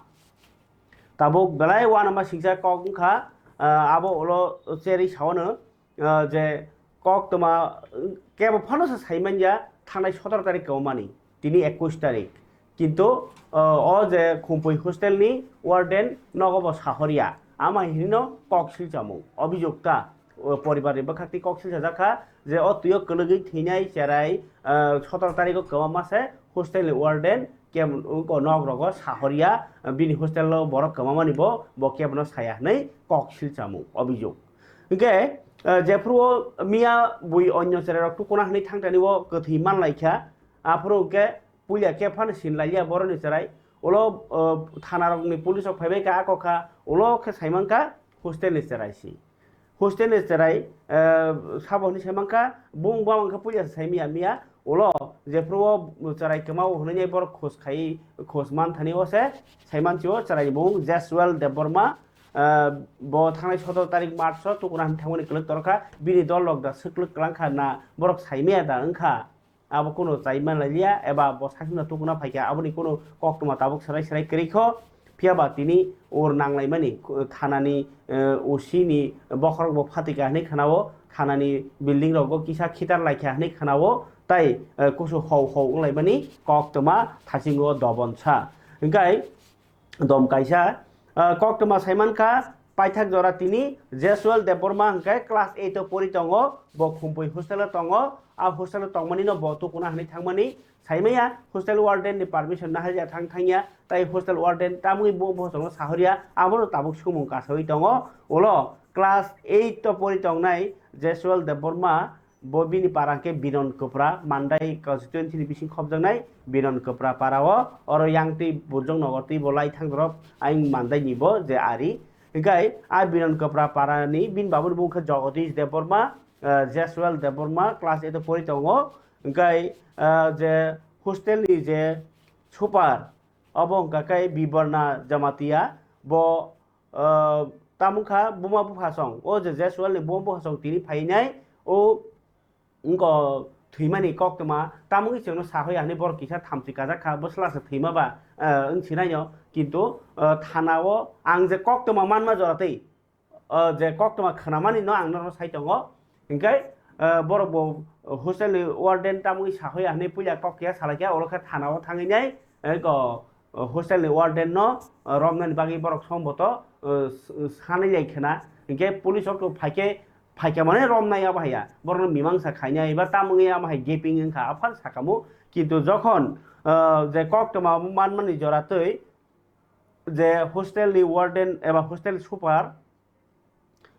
Tabuk belai uanama singcha kok wngkha, ah, abo ulo cherwi sawano, ah, je kok toma, kebo phano se saimanya thangnai sotoro tarik kwmani, tini ekush tarik. Kintu, ah, o je Khumpui hostel ni warden nogo bo sahorya, ama hinino kok silchamung, obijokta, o poribar ni bwkhak twi kok silchajak kha je o twi o kwlwgwi thwinai cherai, ah, sotoro tarik o kwma mase hostel ni warden kebo nok rogo sahorya, bini hostel o borok kwmamani bo, bo kebono saya hinwi kok silchamung obijok. Hwnkhe, eh, jephuru o miya bui onyo cherai rok tukuna hinwi thangtani o kwthwi manlaikha, aphuru hwnkhe puila khe phano sinlaiya boroni cherai, ulo, eh, thana rokni police rok phaibai kha, ako kha, ulo khe saimankha hostel ni cherai si. hostel ni chwrai, eh, sabo hwnwi sai mankha, bung bo mankha puila se sai miya miya, ulo jephuru o chwrai kwmao hwnwi borok khos khai, khos man thani o se sai mansi o chwrai ni bung Jeswal Debbarma, eh, bo thangnai sotoro tarik March o tukuna hwnwi thangmani kwlwk torkha, bini dol rok da swk kwlwk kwlang kha na borok sai miya da wngkha. Abo kunu chai manlaiya eba bo sakno tukuna phaikha, aboni kunu koktwma tabuk serai serai kwrwi kho. Phiya ba tini ur nanglaimani, thanani, eh, O C ni bokhorok bo phatikha hwnwi khwnao, thanani building rogo kisa khitar laikha hwnwi khwnao, tai, eh, kusu hou hou wnglaimani koktwma thasingo dobon sa. Hwnkhe dom kaisa, ah, koktwma saimankha, paithak jora tini Jeswal Debbarma hwnkhe class eight o pori tongo, bo Khumpui hostel o tongo, a hostel o tongmani no bo tukuna hwnwi thangmani saimaya, hostel warden ni permission naharya thang thangya, tai hostel warden tamwi bo bosongno sahorya, abono tabuk sumung kasawi tongo, ulo class eight o pori tongnai Jeswal Debbarma, bo bini para hwnkhe Binon Kwpra, Mandai constituency ni bising khopjaknai Binon Kwpra para o, oro yang twi Burjong Nogor twi bo lai thang rok ayang Mandai ni bo je ari. Hwnkhe a Binon Kwpra para ni bini babuni bung khe Jagadish Debbarma, eh, Jeswal Debbarma class eight o pori tongo. Hwnkhe, eh, je hostel ni je super obo hwnkha khe Biborna Jamatia, bo ah, tamo wngkha buma buphasong. O je Jeswal ni buma buphasong tini phainai, o wngkha thwimani koktwma, tamo wngwi chwngno sahoya hwnwi borok kisa thamchi kajak kha, bwsla se thwima ba, ah, wng sinaino, kintu, ah, thana o ang je koktwma manma jora twi, ah, je koktwma khwnamani no ang norok sai tongo, hinkhe, ah, borok bo hostel ni warden tamo wngwi sahoya hwnwi puila kok ya salai kha, oro khe thana o thangwi nai, eko, o, hostel ni warden no, o, romnani bagwi borok somboto, o, s-, sanai lai khna. Hinkhe police rok to phaikhe, phaikhe mane romnai abo haiya. Borok no mimangsa khainai ba tamo wngya amo hai gaping wngkha aphano sakamu. Kintu jokhon, o, je koktwma manmani jora twi je hostel ni warden eba hostel super,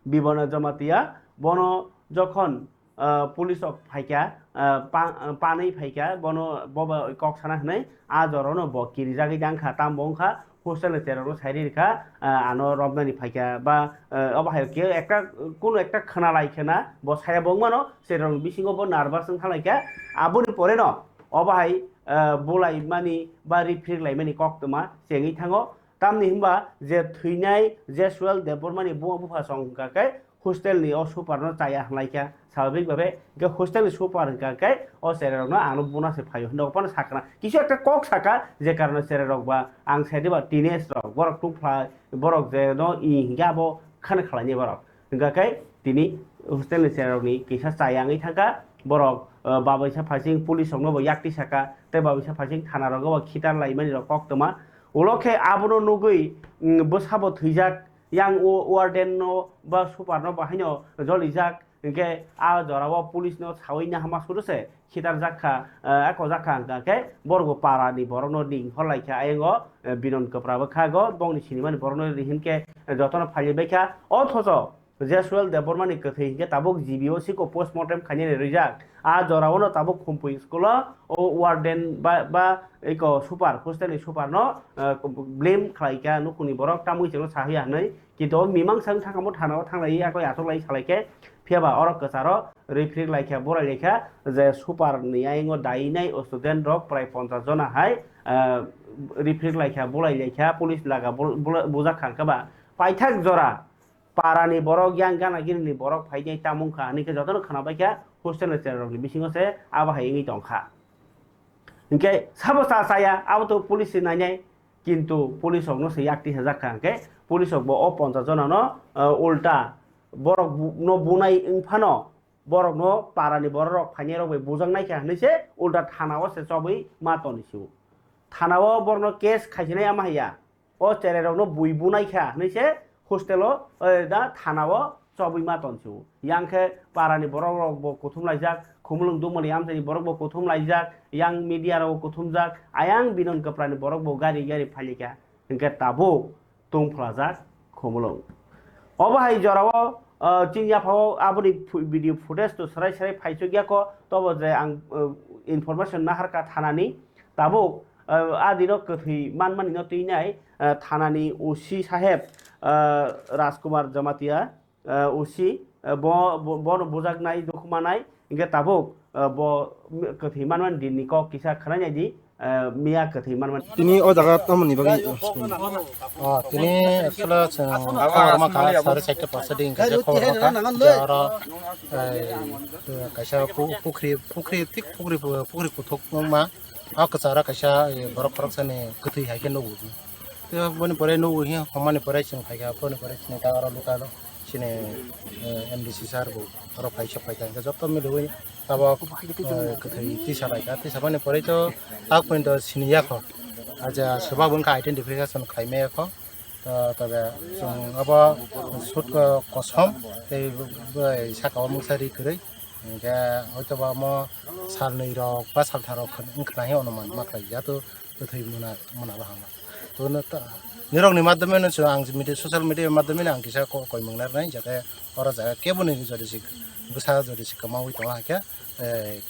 Bibana Jamatia, bono jokhon, ah, police rok phaikha, ah, pa-, ah, panwi phaikha, bono boba kok sana hwnwi, ah, jorano bo kirijagwi tangkha, tambo wngkha, hostel ni cherokno sairi rikha, ah, ano romnani phaikha, ba, ah, obo hai khe ekta, kuno ekta khna lai khna, bo saya bo wngmano, cherokni bisingo bo nervous wng thanglaikha, aboni poreno, obo hai, ah, bulaimani ba riphirik laimani koktwma chengwi thango, Tamni hwnba je thwinai Jeswal Debbarmani buma buphasong hwnkha khe hostel ni o super no chaya hwnlaikha, swababik babe hwnkhe hostel ni super hwnkha khe o cherai rokno ano buna se phaio hwnwi phano sakna. Kisa ekta kok saka je karone cherai rok ba ang sai diba teenage rok borok tungphlai borok je no i hwnkhe abo khana khlainai borok. Hwnkha khe tini hostel ni cherai rokni kisa chaya wngwi thangkha borok, ah, babaisa phaising police rokno bo yakti saka tei babaisa phaising thana rogo bo khitar laimani rok koktwma. Ulo khe abono nugwi, mm, bwsabo thwijak, yang o warden no ba super no bo haino jolijak, hinkhe a jora o police no sawi nahama suru se khitar jak kha, eh, eko jak kha, hwnkha khe borok bo para ni borok no ning hor lai kha, ayang o, eh, Binon Kwpra bo kha go, bongni sinimani borok no ri hinkhe, eh, jotono phali bai kha, othocho Jeswal Debbarmani kwthwi hinkhe tabuk G B O siko postmortem khainani rijak. A jora o no tabuk Khumpui school o o warden ba, ba eko super, hostel ni super no, eh, blame khlai kha nukhungni borok, tamwi chwngno sahoya hwnwi. Kintu o mimang sang thangkamo thana o thanglai, yakoi achoklai salai khe, phiya ba oro kwcharo riphirik lai kha, borai lai kha, je super ni ayang o dainai student rok prai ponchash jona hai, eh, riphirik lai kha, bolai lai kha, police laga bul-, bul-, bujak kha, hwnkhe ba paithak jora para ni borok, yang gana gini ni borok phai nai tamo wngkha, hwnwi khe jotono khna bai kha hostel ni cherai rok ni bisingo se abo hai wngwi tong kha. Hinkhe sabo cha chaya, abo to police se nainai, kintu police rok no se yakti sajak kha, hinkhe police rok bo o ponchash jona no, uh, ulta borok bu-, no bunai wng phano borok no para ni borok rok phainai rok bai bujak nai kha hwnwi se ulta thana o se chobwi ma toni si o. Thana o borok no case khaisinai ama haiya. O cherai rok no bui bunai kha hwnwi se hostel o, eh, da thana o chobwi ma ton si o. Yang khe para ni borok rok bo kuthum laijak, Khumulwng Dumali amchai ni borok bo kuthum laijak, yang media rok bo kuthum jak, ayang Binon Kwpra ni borok bo gari gari phai lai kha. Hinkhe tabuk tungphlajak Khumulwng. Obo hai jora o, ah, chini yapha o aboni phu-, video footage to serai serai phaichuk ya kho, tobo je ang, ah, information nahar kha thana ni, tabuk, ah, a dino kwthwi manmani no twi nai, ah, thana ni O C saheb, ah, Rajkumar Jamatia, ah, O C, eh, bo, bo, bono bujaknai, dukhumanai, hingke tabuk, eh, bo, mi-, kwthwi manmani dinni kok kisa khwnainai di, eh, miya kwthwi manmani. Tini o jaga tamoni bagwi, oh, tini actually chwng khobor mankha, sari chaita pasta di hingke je khobor mankha, je oro, eh, kaisa pu-, pukhri, pukhri, thik pukhri, pukhri kuthuk wngma, o kwcharo kaisa, eh, borok khoroksani kwthwi hai khe nugo. Tei boni pore nugo hiya, hwnmani pore chwng phaikha, boni pore chini ta oro local o. Chini, eh, M D C sir bo oro phai sok phai kha, hingke joto miliwi tabok, eh, kwthwi tisa lai kha. Tisa mani pore to tak pon to sini ya kho. Aja, swbak wngkha identification khlai maya kho. To, tobe chwng abo sut ko kosom tei bai saka o mungsa ri kwrwi. Hingke hoito ba mo sal nwi rok ba sal tha rok wngkha na hi ono man ma khlai ya to. Kwthwi muna, muna bahang. To no ta, nirok ni madhyame no chwng ang media, social media madhyame no ang kisa ko-, koimung narnai, jate oro jaga kebo ni jodi si bwsa jodi si kwmaui tongo hakhe, eh,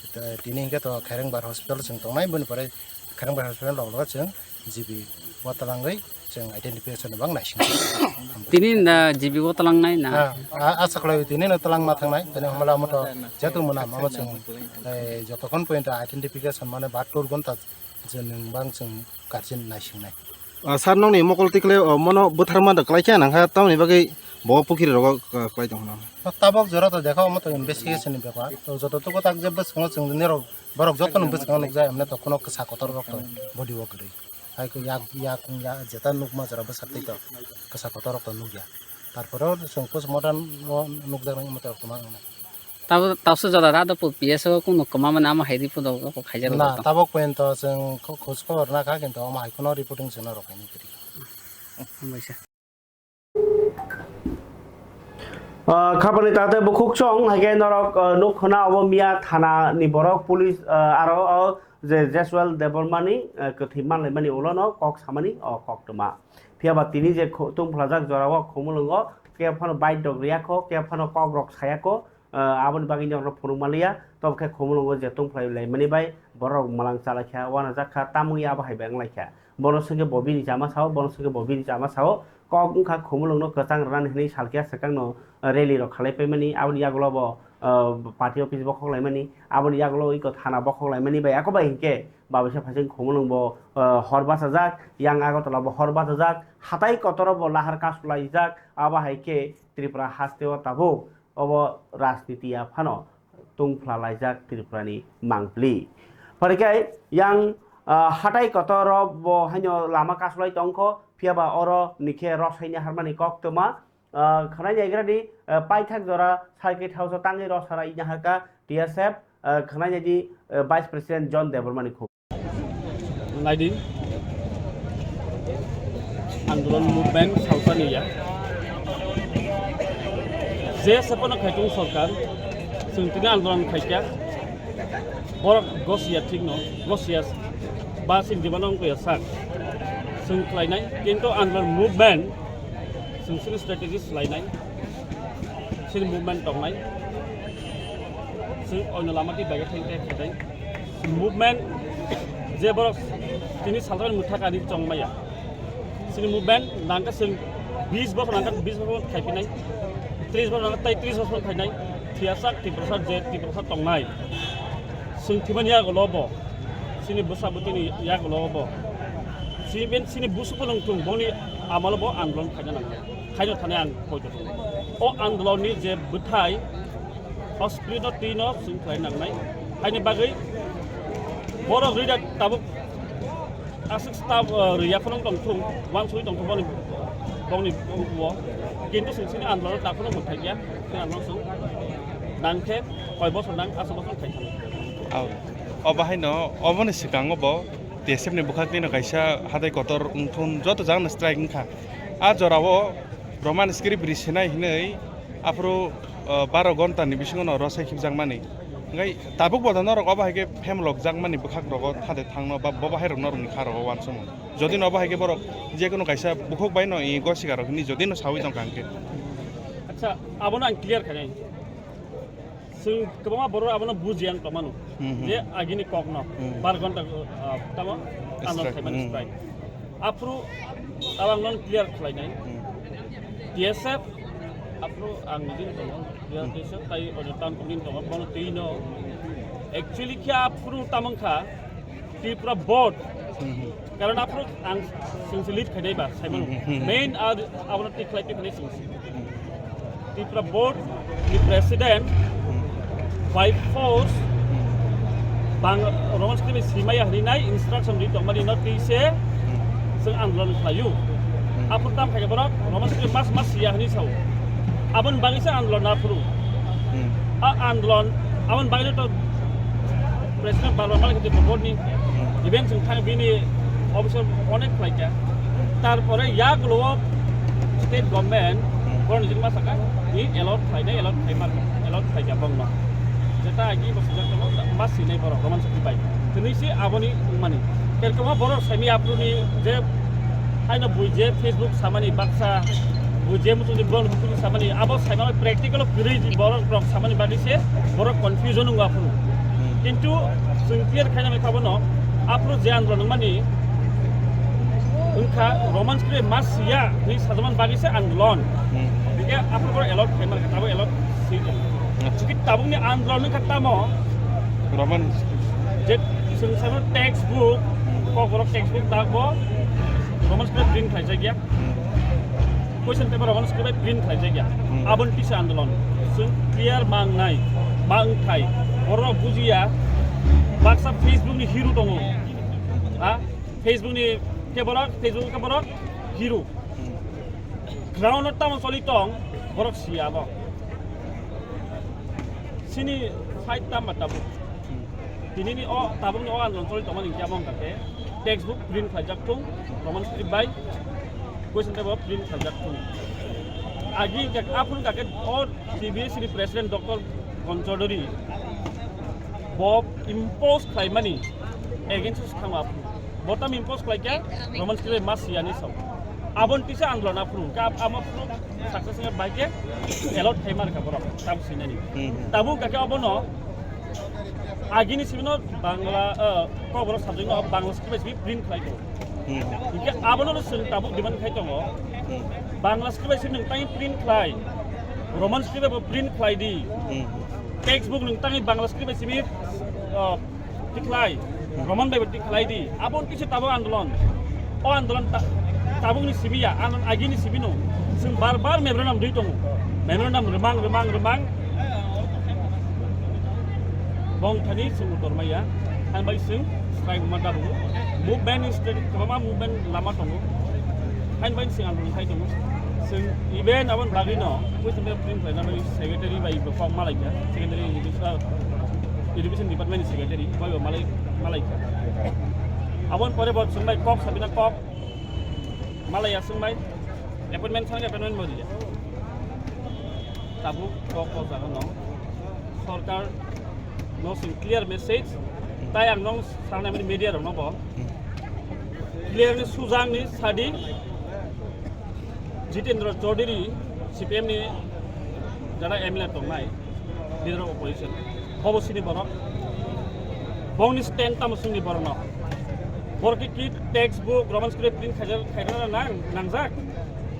tini hingke to Khairengbar hospital chwng tongnai, boni pore Khairengbar hospital rok chwng G B o twlangwi chwng identification bang naising. Tini na G B o twlangnai na? Ah, ah, asa khlai tini no twlang ma thangnai, tini hamala moto jetu muna mamo chwng, eh, jotokhon point identification mane ba tur gonta je nwng bang chwng guardian naisingnai. Ah, sir, nokni mokol tikle, oh, mono bwtharma da kwlai khe nang kha, tamoni bagwi bo pukhiri rogo, ah, kwlai tong phano. Tabok jora to dekha, omo to investigation ni bepar. To joto tuko tak je bwskango chwng nirok, borok joto ni bwskango nukjai, emne to kuno kwsa kotor rok to body o kwrwi. Hai khe yak, yak, ya, jeta nukma jora bwsa twi to kwsa kotor rok to nukya. Tarpore o chwng postmortem o nukjaknai omo to kwma wngnai. Tabo, tausu jora da do po P S o kunu kwma mani ama hai ri pudo ko khaijak. Na, tabok point to chwng kho-, khoj khobor na kha, kintu omo hai kheno reporting chwngno rok khaini kiri. Hambaisa. Ah, khabani tate bukhuk chong, hai khe norok, ah, nuk khna obo miya thana ni borok, police, ah, aro, ah, je Jeswal Debbarmani, ah, kwthwi manlaimani ulono kok samani, o kok tuma. Phiya ba tini je kho-, tungphlajak jorao khumulwngo, khe phano bike rok riyakho, khe phano kok rok sayakho, ah, aboni bagwi norokno phunuk manliya, tobo khe khumulwngo je tungphlai laimani bai borok mwlang chalaikha, uanajak kha, tamungya abo hai bai wnglaikha. Bono swngkhe bo bini chama sao, bono swngkhe bo bini chama sao, kok wngkha khumulwngno kwchang rwnani hwnwi salkhe swkangno rally rok khalai paimani, aboni yagulo bo, ah, party office bokhok laimani, aboni yagulo iko thana bokhok laimani bai, ako bai hinkhe babusa phaising khumulwng bo, ah, hor bachajak, yang Agartala bo hor bachajak, hatai kotoro bo lahar kasu laijak, abo hai khe Tripura hasteo tabuk obo rajniti ya phano tungphla laijak Tripurani mangpili. Pharikhai yang, ah, hatai kotoro bo haino lama kasulai tongkho, phiyaba oro nikhe rosai ni harmani koktwma, ah, khwnai naigradi, ah, paithak jora circuit house o tangwi rosara ina haka T S F, ah, khwnai naidi, ah, Vice President John Debbarmani khuk. Naidi, andolon movement sausani ya. Je sepono khaitung sorkar, chwng tini andolon khaikya. Borok gosiya thikno, gosiya ba sin dimano wngkha sak. Chwng khlainai, kintu andolon movement, chwng sini strategy swlainai. Sini movement tongnai. Chwng oino lama twi baiga thai thai khainai. Movement je borok tini salrani mwthakani chongmaya. Chini movement nangkhe chwng bis bosor nangkhe bis bosor khaiphinai, tris bosor nangkhe tei tris bosor khainai. Thiyasa Tiprasa je Tiprasa tongnai. Chwng thwimani yagulo bo, chini bwsa bwtwini yagulo bo. Chini ben chini busu phulung thung boni amalo bo andolon khaina nangnai. Khaino thani ang poito tongo. O andolonni je bwthai, o screen-o twi-no chwng khlai nangnai. Haini bagwi borok rida tabuk aswk staff, uh, rwya phano tong thung, uansugwi tong thung boni, bongni o. Kintu chwng chini andolon daphano mwthai ya, chini andolon chwng nang khe koi bosor nang, aswk bosor khai thang. Au. O bahaino, oboni swkango bo T S F ni bwkhak twi no kaisa hatai kotor wng thun, joto jagano strike wng kha. A jorao Roman script ri sinai hinwi aphuru, uh, baro gonta ni bisingo no rosai khibjakmani. Hwnkhe tabuk bo norok obo hai khe phemlok jakmani bwkhak rogo thade thangno ba bo bahai rok norok ni kha rogo uansukmung. Jodi no obo hai khe borok jekunu kaisa bukhuk bai no i gosika rok hinwi jodi no saui tongkha hwnkhe. Acha, abono ang clear khainai. Chwng kwbangma borok abono bujiya wng tongmano. Hmm, hmm. Je agini kokno, hmm, bar ghonta, ah, tamo, strike, ano khaimani, hmm, strike. Aphuru tabang non clear khlainai. Hmm. T S F Aphuru ang din tongo, ya tisa tai ojo tam din tongo, bono twi no. Actually kya aphuru tamang kha, Tripura board. Karon aphuru ang singsi lead khaidai ba, Simon. Main ar abona tik khlai tik khlai singsi. Tripura board ni president by force bang Roman script simaya hwnwi nai instruction ri tongmani no twi se chwng andolon khlaio. Aphuru tam khaikhe borok Roman script mas mas siya hwnwi sao. Aboni bagwi se andolon aphuru. A andolon aboni bagwi to president bar bar malik khe board ni event chwng thang bini officer onek khlaikha. Tarpore yagulo state government borok nijini ma saka ni allot khlainai, allot khlaima, allot khlaikha bongno. Jeta agi bo sujak tongo, ma sinai borok Roman script bai. Tini si aboni wngmani. Kerkoma borok saimi aphuru ni je haino bui je Facebook samani baksa, bui je muchungni borok bukuni samani, abo saimano practical o kwrwi borok rok samani bagwi se borok confusion wngo aphuru. Kintu chwng clear khaina mai kha bono aphuru je andolon wngmani wngkha Roman script ma siya hwnwi sajakmani bagwi se andolon. Hingke aphuru borok allot khaimani kha, abo allot si tongo. Chiki tabukni andolon wngkha tamo Roman je chwng saimano textbook, kok borok textbook tabuk Roman script print khlaijakya. Question paper Roman script bai print khlaijakya. Aboni tisa andolon. Chwng clear mangnai, mangthai. Borok bujiya, baksa Facebook ni hero tongo. Ha? Facebook ni khe borok, Facebook khe borok hero. Ground o tamo choli tong, borok siya bo. Sini fight tamo tabuk. Tinini o tabukni o andolon choli tongmani hingke amo hingka khe textbook print khlaijak thung, Roman script bai question paper print khlaijak thung. Agi hingke aphuru hingka khe o C B S E ni president Doctor Gon Chaudhary bo impose khlaimani against o swkang aphuru. Bo tamo impose khlaikha Roman script ma siyani sao. Aboni tisa andolon aphuru hingke amo aphuru success wngya bai khe allot khaima rwkha borok tamo sinani. Tabuk hingka khe obono agini sibino Bangla, eh, Kokborok subject no Bangla script bai simi print khlai tongo. Hingke abono no chwng tabuk demand khai tongo. Bangla script bai simi nwng tangwi print khlai, Roman script bai bo print khlai di. Textbook nwng tangwi Bangla script bai simi, eh, Tikhlai, Roman bai bo tikhlai di. Abo kisa tabuk andolon. O andolon ta-, tabuk ni simi ya, andolon agi ni simi no. Chwng bar bar memorandum rwi tongo. Memorandum rwmang, rwmang, rwmang. Bong thani chwng utor maya. Ang bai chwng strike ma tabuk. Movement ni state kwbangma movement lama tongo. Hain bai chwng andolon khai tongo. Chwng event aboni bagwi no, puising print khlaina bagwi secretary bai bo kok malaikha. Secretary education, education department ni secretary bai bo malai, malaikha. Aboni pore bo chwng bai kok sabina kok malaiya chwng bai appointment sana appointment bo riya. Tabuk kok o jaga no sorkar no sing clear message tai ang nong sanai mani media rok no bo clear ni sujang ni sadi Jitendra Chaudhary C P M ni jara M L A tongnai leader of opposition bobo sini borok bongni stand tamo sungni borok no borok ki textbook Roman script print khaijak khairana nang nangjak.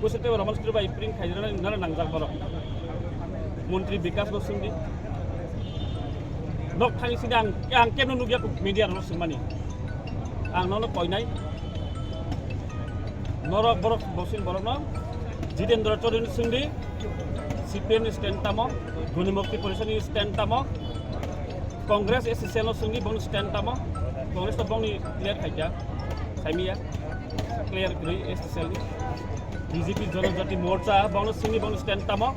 Kusa tei Roman script bai print khairana nang nangjak borok. Montri Bikas bo sungdi. Nok thani sini ang, ang kemno nukya media rok sungmani. Ang nono koinai. Norok borok bosin borok no Jitendra Chaudhary sungdi. C P M ni stand tamo, Gunimukti Porishad ni stand tamo, Congress S C C L no sungdi bongni stand tamo, Congress to bongni clear khaikya, saimiya, clear kwrwi S C C L ni. B J P Janajati Morcha bongno sungdi bongni stand tamo,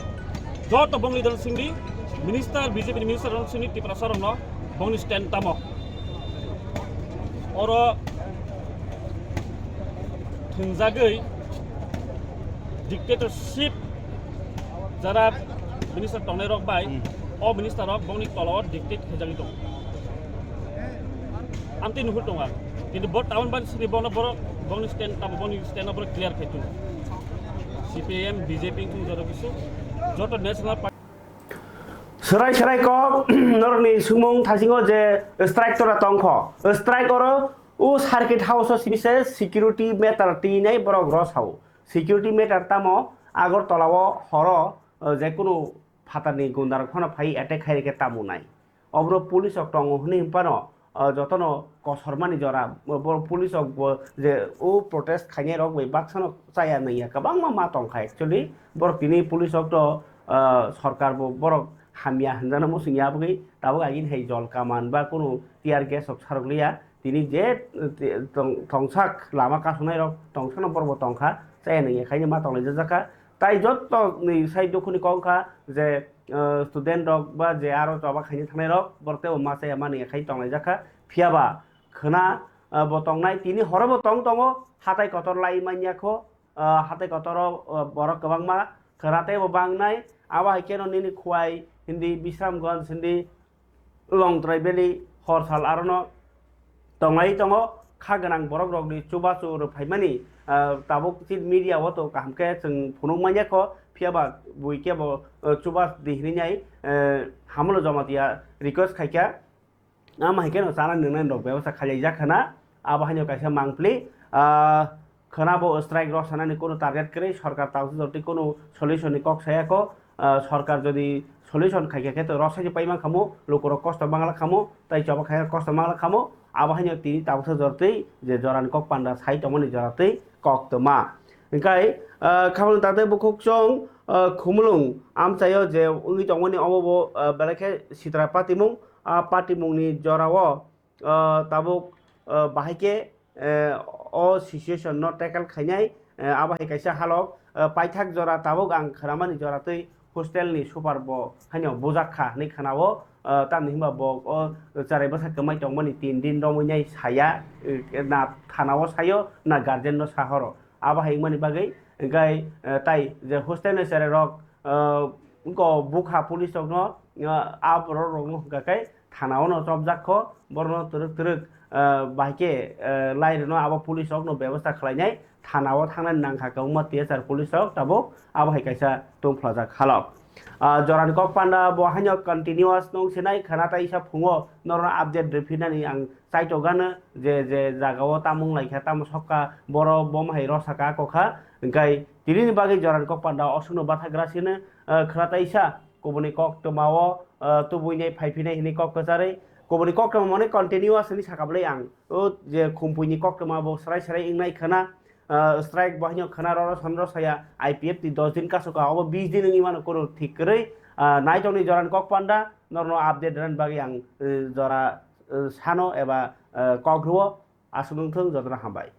joto bongni dal sungdi, minister, B J P ni minister rok sungdi Tiprasa rok no bongni stand tamo. Oro thwngjagwi dictatorship jara minister tongnai rok bai, o minister rok bongni tola o dictate khaijagwi tongo. Amtwi nuhur tongo ang. Kintu bo town ban sini bono borok bongni stand tamo bongni stand o borok clear khai tongo. C P I M, B J P wng joto kisu joto national party. Serai serai kok norokni sumung thasingo je strike tora tongkho. Strike oro o circuit house o sini se security matter tinai borok rosao. Security matter tamo Agartala o horo o, je kunu phatarni gundarok phano phai attack khai rikhe tamo nai. Oboro police rok tongo hwnwi hwnphano, o, jotono kosormani jora, bo, bo police rok bo je o protest khainai rok bai baksano chaya nangya kwbangma ma tongkha actually. Borok tini police rok to, o, sorkar bo borok hamya hwnjano muchungya aboni tabuk agini hai jol kaman ba kunu tear gas rok sarok liya. Tini je, eh, tong-, tongsak lama kasonai rok tongsano borok bo tongkha, chaya nangya khaini ma tonglaijak kha. Tai jotto ni sai dukhuni kok wngkha je, eh, student rok ba je aro choba khaini thangnai rok borok teibo ma chaya ma nangya khai tonglaijak kha. Phiya ba khwna, eh, bo tongnai tini horo bo tong tongo hatai kotor lai manya kho. Ah, hatai kotoro, ah, borok kwbangma khwna teibo bangnai. Abo hai kheno nini Khowai hindi, Bisramganj hindi, Longtrai Valley, Horsal arono tonglai tongo. Kha gwnang borok rokni chubachu rwphaimani, ah, tabuk chini media o to kaham khe chwng phunuk manya kho, phiya ba bui khe bo, ah, chuba di hinwi nai, eh, Hamulo Jamatia request khaikha. Ama hai kheno chana nwngnai rok bebasa khaijak khana, abo haino kaisa mangpli, ah, khana bo strike rok sanani kono target kwrwi, sorkar tabuk jotoi kono solution ni kok saya kho, ah, sorkar jodi solution khaikha khe to rok sai paima khamo, lukurok kosto bangla khamo, tai choba khaikha kosto bangla khamo, abo haino tini tabuk jotoi je jorani kok panda sai tongmani joratwi kok toma. Hingkai, ah, khabang tatai bukhuk chong, ah, khumulung amchaio je wngwi tongmani obo bo, ah, belai khe sitra patimung, ah, patimungni jorao, ah, tabuk, ah, bahai khe, eh, o situation no tackle khainai, eh, abo hai kaisa halok, ah, paithak jora tabuk ang khwnamani joratwi hostel ni super bo haino bujak kha hinwi khwnao, ah, tamni hwnba bo o cherai bwsa kwmai tongmani tin din romwi nai saya, eh, na thana o sayo na guardian no sahoro. Abo hai wngmani bagwi hwnkhe, eh, tai je hostel ni cherai rok, eh, wngkha bukha police rokno, eh, a borok rokno hwnkha khe thana o no chopjak kho, borokno twrwk twrwk, eh, bahai khe, eh, lai rwno abo police rokno bebostha khlainai thana o thangnani nangkha kwbangma T S R police rok tabuk abo hai kaisa tongphlajak halok. Ah, jorani kok panda bo haino continuous nung sinai khana taisa phungo norokno update rwphinani ang chaitokgano je je jagao tamung laikha tamo sokha boro bom hai rosaka kokha hwnkhe tinini bagwi jorani kok panda osukno bathagra sino, eh, khwna taisa kubuni koktwmao, eh, tubuinai phaiphinai hinwi kok kwcharwi kubuni koktwma mane continuous hinwi saka bwlai ang o je khumpuini koktwma bo srai srai wngnai khwna, ah, strike bo haino khwna roro sonro saya I P F T dos din kasoka obo bis din wngwi mano kunu thik kwrwi, ah, naitokni jorani kok panda norno update rwna bagwi ang, eh, jora, eh, sano eba, eh, kok rwo aswk wngthung jotono hambai.